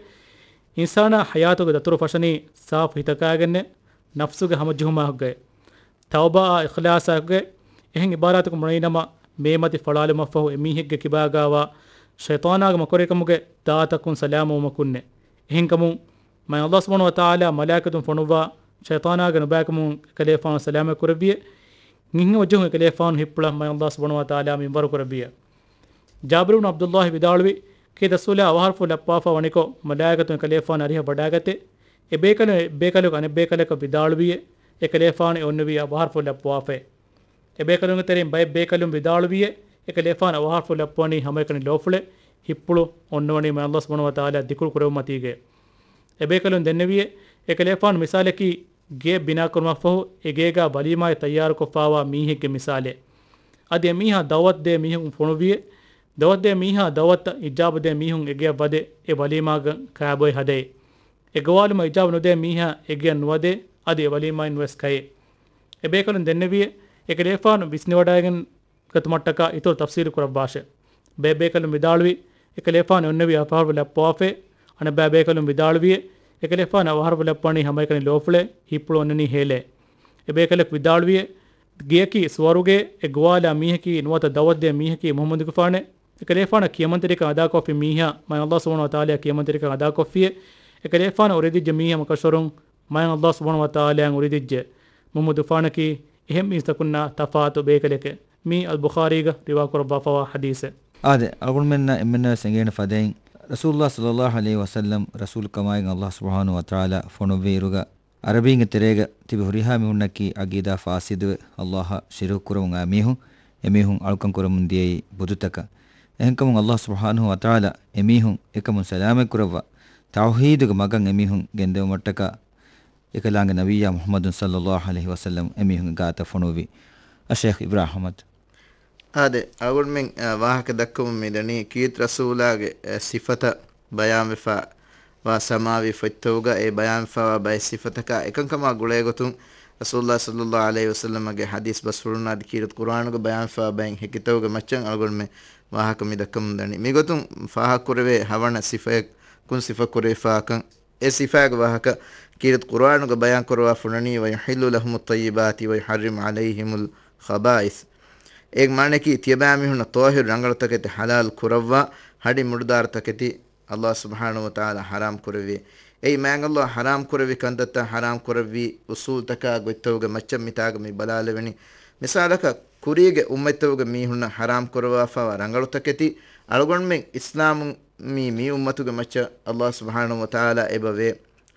އިންސާނާ ޙަޔާތުގެ ދަތުރު ފަށަނީ ސާފު ހިތަކާގެންނޭ، ނަފްސުގެ ހަމަޖެހުމާއެކުގައި. ތައުބާއާ އިޚްލާޞާއެކުގައި. އެހެން އިބާރާތަކުން ބުނަނީނަމަ، މޭމަތި ފަޅާލުމަށްފަހު އެމީހެއްގެ ކިބާގާވާ ޝައިޠާނާގެ މަކުރެއްކަމުގެ ދާތަކުން ސަލާމަތްވުމަކުންނޭ. އެހެންކަމުން، މާތް ﷲ ސުބްޙާނަހޫ ވަތަޢާލާ މަލާއިކަތުން ފޮނުއްވާ ޝައިޠާނާގެ ނުބައިކަމުން އެކަލޭފާނު ސަލާމަތް ކުރެއްވިއޭ. މިހެން ވަޖުހުން އެކަލޭފާނު ހިތްޕުޅަށް މާތް ﷲ ސުބްޙާނަހޫ ވަތަޢާލާ މިންވަރު ކުރެއްވިއޭ. ޖާބިރު ބުން ޢަބްދުﷲ ވިދާޅުވީ، ކޭތް ރަސޫލާ އަވަހަށްފަހު ލައްވާފަ ވަނިކޮށް، މަލާއިކަތުން އެކަލޭފާނު އަރިހަށް ވަޑައިގަތޭ. އެބޭކަލުން އެއްބޭކަލަކަށް ވިދާޅުވިއޭ، އެކަލޭފާނު އެ އޮންނެވީ އަވަހަށްފަހު ލައްވާފައޭ. އެބޭކަލުންގެ ތެރެއިން ބައެއް ބޭކަލުން ވިދާޅުވިއޭ، އެކަލޭފާނު އަވަހަށްފަހު ލައްވަނީ ހަމައެކަނި ލޯފުޅޭ، ހިތްޕުޅު އޮންނަވަނީ މާތް ﷲ ސުބްޙާނަހޫ ވަތަޢާލާ ދިކުރު ކުރެއްވުމަތީގައޭ. އެބޭކަލުން ދެންނެވިއޭ، އެކަލޭފާނު މިސާލަކީ ގެއެއް ބިނާކުރުމަށްފަހު، އެ ގޭގާ ވަލީމާއެއް ތައްޔާރުކޮށްފާވާ މީހެއްގެ މިސާލެއް. އަދި އެމީހާ ދަޢުވަތު ދޭ މީހަކުން ފޮނުއްވިއޭ، ދަޢުވަތު ދޭ މީހާ ދަޢުވަތަށް އިޖާބަ ދޭ މީހުން އެގެއަށް ވަދެ، އެ ވަލީމާގަ ކާބޮއެ ހަދައޭ. އެ ގޮވާލުމަށް އިޖާބަ ނުދޭ މީހާ އެގެއަށް ނުވަދެ، އަދި އެ ވަލީމާއިން ވެސް ކައޭ. އެބޭކަލުން ދެންނެވިއޭ، އެކަލޭފާނު ވިސްނިވަޑައިގެން ގަތުމަށްޓަކާ އިތުރު ތަފްސީލު ކުރައްވާށޭ. ބައެއް ބޭކަލުން ވިދާޅުވީ، އެކަލޭފާނު އޮންނެވީ އަވަހަށްފަހު ލައްޕަވާފައޭ. އަނެއްބައި ބޭކަލުން ވިދާޅުވިއޭ، އެކަލޭފާނު އަވަހަށްފަހު ލައްޕަވަނީ ހަމައެކަނި ލޯފުޅޭ، ހިތްޕުޅު އޮންނަނީ ހޭލޭ. އެބޭކަލަކު ވިދާޅުވިއޭ، ގެއަކީ ސުވަރުގެ، އެ ގޮވާލާ މީހަކީ ނުވަތަ ދައުވަތުދޭ މީހަކީ މުޙައްމަދުގެފާނެ، އެކަލޭފާނަށް ކިޔަމަންތެރިކަން އަދާކޮށްފި މީހާ، މާތް ﷲ ސުބްޙާނަހޫ ވަތަޢާލާ ކިޔަމަންތެރިކަން އަދާކޮށްފިއޭ، އެކަލޭފާނަށް އުރެދިއްޖެ މީހާ މަކަށްވަރުން މާތް ﷲ ސުބްޙާނަހޫ ވަތަޢާލާއަށް އުރެދިއްޖެ. މުޙައްމަދުގެފާނަކީ އެހެން މީސްތަކުންނާ ތަފާތު ބޭކަލެކޭ. މީ އަލްބުޚާރީގަ ރިވާކުރައްވާފަވާ ޙަދީޘެއް. އާދެ، އަޅުގަނޑުމެންނަށް އެންމެންނަށް ވެސް އެނގޭނެ ފަދައިން، ރަސޫލުﷲ ޞައްލަﷲ ޢަލައިހި ވަސައްލަމް ރަސޫލުކަމާއި ﷲ ސުބްޙާނަހޫ ވަތަޢާލާ ފޮނުއްވި އިރުގަ، ޢަރަބީންގެ ތެރޭގަ ތިބި ހުރިހާ މީހުންނަކީ ޢަޤީދާ ފާސިދުވެ، ﷲ އަށް ޝިރުކު ކުރަމުން އައި މީހުން، އެމީހުން އަޅުކަން ކުރަމުން ދިޔައީ ބުދުތަކަށް. އެހެންކަމުން ﷲ ސުބްޙާނަހޫ ވަތަޢާލާ އެމީހުން އެކަމުން ސަލާމަތް ކުރައްވާ، ތައުޙީދުގެ މަގަށް އެމީހުން ގެންދެވުމަށްޓަކާ، އެކަލާނގެ ނަބިއްޔާ މުޙައްމަދު ޞައްލަﷲ ޢަލައިހި ވަސައްލަމް އެމީހުންގެ ގާތަށް ފޮނުއްވި. އައްޝައިޚް އިބްރާހިމް އަޙްމަދު. އާދެ، އަޅުގަނޑުމެން، އާ، ވާހަކަ ދައްކަމުން މިދަނީ ކީރިތި ރަސޫލާގެ، އެ، ސިފަތައް ބަޔާންވެފަ ވާ ސަމާވީ ފޮތްތަކުގަ އެ ބަޔާންވެފަވާ ބައެއް ސިފަތަކާ އެކަންކަމާ ގުޅޭގޮތުން ރަސޫލުﷲ ޞައްލަﷲ ޢަލައިހި ވަސައްލަމަގެ ޙަދީޘް ބަސްފުޅުންނާ އަދި ކީރިތި ޤުރުއާނުގަ ބަޔާންވެފަވާ ބައެއް ހެކިތަކުގެ މައްޗަށް އަޅުގަނޑުމެން ވާހަކަ މި ދައްކަމުން ދަނީ. މިގޮތުން ފާހަގަކުރެވޭ ހަވަނަ ސިފައަކުން ސިފަކުރެވިފާކަން އެ ސިފާގެ ވާހަކަ ކީރިތި ޤުރުއާނުގަ ބަޔާން ކުރައްވާފަ ނަނީ، وَيُحِلُّ لَهُمُ الطَّيِّبَاتِ وَيُحَرِّمُ عَلَيْهِمُ الْخَبَائِثَ. އޭގެ މާނައަކީ، ތިޔަބައިމީހުންނަށް ޠާހިރު ރަނގަޅު ތަކެތި ޙަލާލު ކުރައްވާ، ހަޑި މުޑުދާރު ތަކެތި ﷲ ސުބްޙާނަހޫ ވަތަޢާލާ ޙަރާމް ކުރެއްވި. އެއީ މާތް ﷲ ޙަރާމް ކުރެއްވި ކަންތައްތައް ޙަރާމް ކުރެއްވި އުޞޫލުތަކާ ގޮތްތަކުގެ މައްޗަށް މިތާގަ މި ބަލާލެވެނީ. މިސާލަކަށް، ކުރީގެ އުއްމަތްތަކުގެ މީހުންނަށް ޙަރާމް ކުރައްވާފަވާ ރަނގަޅު ތަކެތި އަޅުގަނޑުމެން އިސްލާމުން މީ، މި އުއްމަތުގެ މައްޗަށް ﷲ ސުބްޙާނަހޫ ވަތަޢާލާ އެބަ ވޭ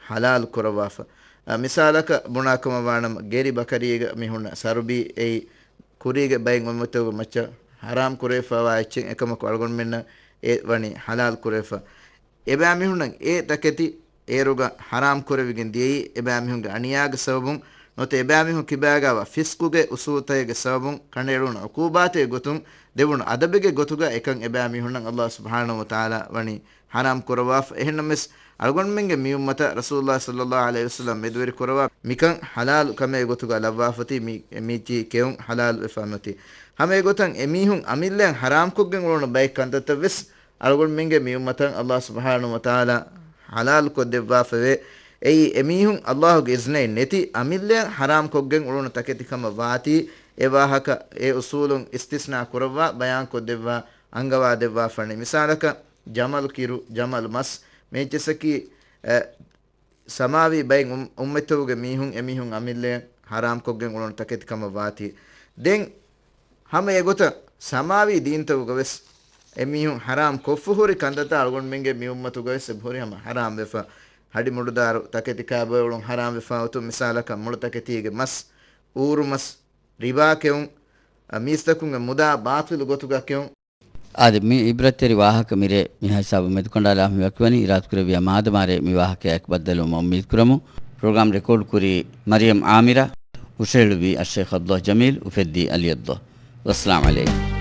ޙަލާލު ކުރައްވާފަ. އަ، މިސާލަކަށް ބުނާކަމަށް ވާނަމަ، ގެރި ބަކަރީގަ މި ހުންނަ ސަރުބީ އެއީ ކުރީގެ ބައެއް އުއްމަތުގެ މައްޗަށް ޙަރާމް ކުރެވިފަވާ އެއްޗެއް، އެކަމަކު އަޅުގަނޑުމެންނަށް އެ ވަނީ ޙަލާލު ކުރެވިފަ. އެބައިމީހުންނަށް އެ ތަކެތި އޭރުގަ ޙަރާމް ކުރެވިގެން ދިޔައީ، އެބައިމީހުންގެ އަނިޔާގެ ސަބަބުން ނުވަތަ އެބައިމީހުން ކިބާގާވާ ފިސްޤުގެ އުޞޫލުތަކެއްގެ ސަބަބުން ކަނޑައެޅުނު ޢުޤޫބާތެއްގެ ގޮތުން ދެވުނު އަދަބެއްގެ ގޮތުގަ އެކަން އެބައިމީހުންނަށް ﷲ ސުބްޙާނަހޫ ވަތަޢާލާ ވަނީ ޙަރާމް ކުރައްވާފަ. އެހެންނަމަވެސް، އަޅުގަނޑުމެންގެ މިއުއްމަތަށް ރަސޫލުﷲ ޞައްލަﷲ ޢަލައިހި ވަސައްލަމް މެދުވެރި ކުރައްވާ މިކަން ޙަލާލު ކަމެއްގެ ގޮތުގަ ލައްވާފަތީ، މި، މީތި ކެއުން ޙަލާލު ވެފަ ނުވަތީ. ހަމަ އެގޮތަށް އެމީހުން އަމިއްލައަށް ޙަރާމް ކޮށްގެން އުޅުނު ބައެއް ކަންތައްތައް ވެސް އަޅުގަނޑުމެންގެ މިއުއްމަތަށް ﷲ ސުބްޙާނަހޫ ވަތަޢާލާ ޙަލާލު ކޮށްދެއްވާފަވޭ. އެއީ އެމީހުން ﷲގެ އިޒްނައެއް ނެތި އަމިއްލައަށް ޙަރާމް ކޮށްގެން އުޅުނު ތަކެތި ކަމަށް ވާތީ، އެ ވާހަކަ އެ އުޞޫލުން އިސްތިސްނާ ކުރައްވާ ބަޔާން ކޮށްދެއްވާ އަންގަވާ ދެއްވާފަނީ. މިސާލަކަށް، ޖަމަލު ކިރު، ޖަމަލު މަސް، މި އެއްޗިއްސަކީ، އެ، ސަމާވީ ބައެއް އުން-، އުއްމަތްތަކުގެ މީހުން އެމީހުން އަމިއްލައަށް ޙަރާމް ކޮށްގެން އުޅުނު ތަކެތި ކަމަށް ވާތީ. ދެން ހަމަ އެގޮތަށް ސަމާވީ ދީންތަކުގަ ވެސް އެމީހުން ޙަރާމް ކޮށްފަ ހުރި ކަންތައްތައް އަޅުގަނޑުމެންގެ މި އުއްމަތުގަ ވެސް އެބަހުރި ހަމަ ޙަރާމް ވެފަ. ހަޑި މުޑުދާރު ތަކެތި ކާބޮއެ އުޅުން ޙަރާމް ވެފަ އޮތުން، މިސާލަކަށް މުޅު ތަކެތީގެ މަސް، އޫރު މަސް، ރިބާ ކެއުން، އަ، މީސްތަކުންގެ މުދާ ބާޠިލު ގޮތުގަ ކެއުން. އާދެ، މި ޢިބްރަތްތެރި ވާހަކަ މިރޭ މިހާ ހިސާބުން މެދުކަނޑާލާފަ މިވަކިވަނީ. އިރާދަކުރެއްވިޔާ މާދަމާރޭ މި ވާހަކަޔާއެކު ބައްދަލުވުމަށް އުއްމީދުކުރަމުން. ޕްރޮގްރާމް ރެކޯޑް ކުރީ މަރިޔަމް ޢާމިރާ، ހުށަހެޅުއްވީ އައްޝައިޚް ޢަބްދުﷲ ޖަމީލް، އުފެއްދީ ޢަލީ ޢަބްދުﷲ. ވައްސަލާމް ޢަލައިކުމް.